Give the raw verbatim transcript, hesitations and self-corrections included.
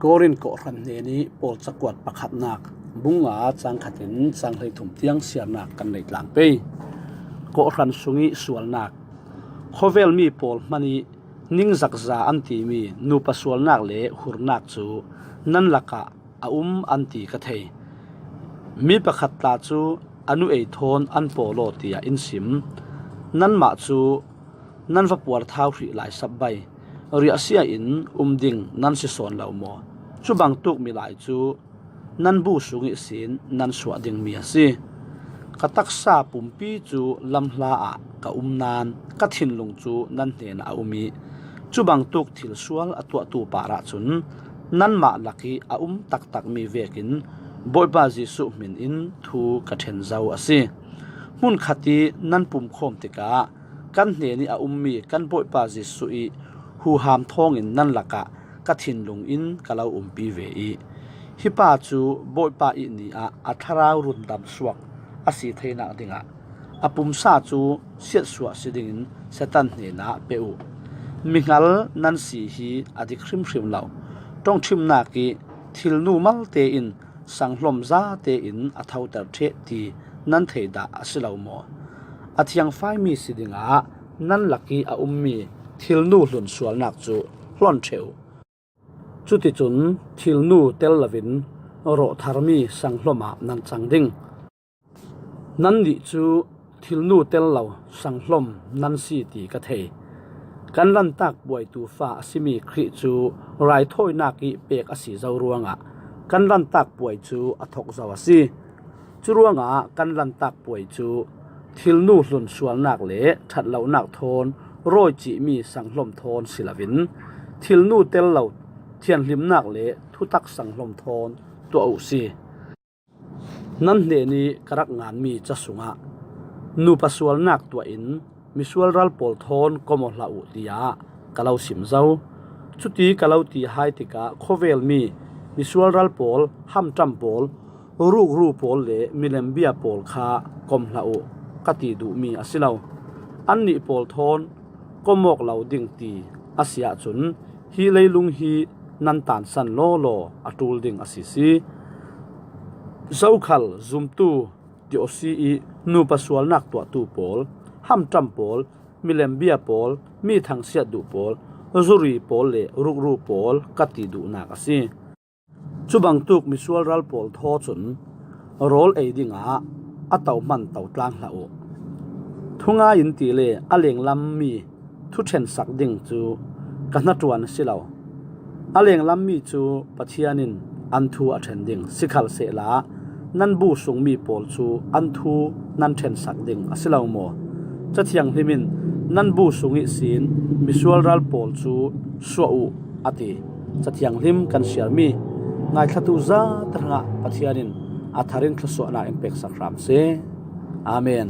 Korin kawhhran hnenih Paul cakuat pakhatnak, bung nga, cang khatin cang hleithum tiang siarnak kan nei tlang pei. Kawhhran sungih sualnak. Khawvelmi pawl hmanih ningzakza an timi nupa sualnak le hurnak cu nan lakah a um an ti ka thei. Mi pakhat tla cu a nu ei thawn an pawl aw tiah in sim. Nanmah cu nan va puarthau hrih lai sapbai, riahsia in um ding nan si sawn lo maw? Cu bangtuk milai cu nan bu sung ihsin nan suah dingmi a si. Ka taksa pumpi cu lamhla ah ka um nain ka thinlung cu nan hnenah a um ih, cu bangtuk thil sual a tuahtu parah cun nanmah lakih a um taktakmi vekin Bawipa Jesuh hmin in thu ka ṭhen zo a si. Hmunkhat ih nan pumkhawm tikah kan hnenih a ummi kan Bawipa Jesuh ih huham thawngin nan lakah ka thinlung in ka lo umpi ve ih, hi pa cu Bawipa ih ni ah a thlarau rundam suak a si theinak dingah a pumsa cu siatsuah si dingin Satan hnenah pe uh. Mihngal nan si hi a dik hrimhrim lo. Ṭongṭhimnak ih thilnu malte in sanghlom zate in a thoter ṭheh ti nan thei dah a si lo maw? A thiangfaimi si dingah nan lakih a ummi thilnu hlun sualnak cu hlon ṭheh uh. Cuticun thilnu tel loin rawhtharmi sanghlom ah nan cang ding. Nannih cu thilnu tel lo sanghlom nan si ti ka thei. Kan Lantak puaitu fa a simi Khrih cu raithawinak ih pek a si zo ruangah kan Lantak puai cu a thok zo a si. Curuangah kan Lantak puai cu thilnu hlun sualnak le ṭhatlonak thawn rawi cihmi sanghlom thawn si loin thilnu tel lo thianhlimnak le thutak sanghlom thawn tuah uh si. Nan hnenih ka rak nganmi ca sungah nupa sualnak tuah in misual ral pawl thawn kom aw hlah uh, tiah ka lo sim zo. Cuti ka lo ti hai tikah khawvelmi misual ral pawl, hamṭam pawl, rukru pawl le milembia pawl kha kom hlah uh ka ti duhmi a si lo. Annih pawl thawn kom awk lo ding ti a si ahcun hi leilung hi nan tansan lawlaw a ṭul ding a si si. Zokhal, zumtu, tiosi ih nupa sualnak tuahtu pawl, hamṭam pawl, milembia pawl, mi thangsiat duh pawl, zuri pawl le rukru pawl ka ti duhnak a si. Cu bangtuk misual ral pawl thaw cun rawl ei dingah a to hman to tlang hlah uh. Thungai in ti le a lenglammi thuṭhensak ding cu ka hnaṭuan a si lo. A lenglammi cu Pathian in an thu a ṭhen ding, sikhalsehla nan bu sungmi pawl cu an thu nan ṭhensak ding a si lo maw? Cathianghlim in nan bu sung ihsin misual ral pawl cu suah uh, a ti. Cathianghlim kan siarmi ngaithlatu zate hrangah Pathian in a thar in thluasuahnak in peksak hram seh. Amen.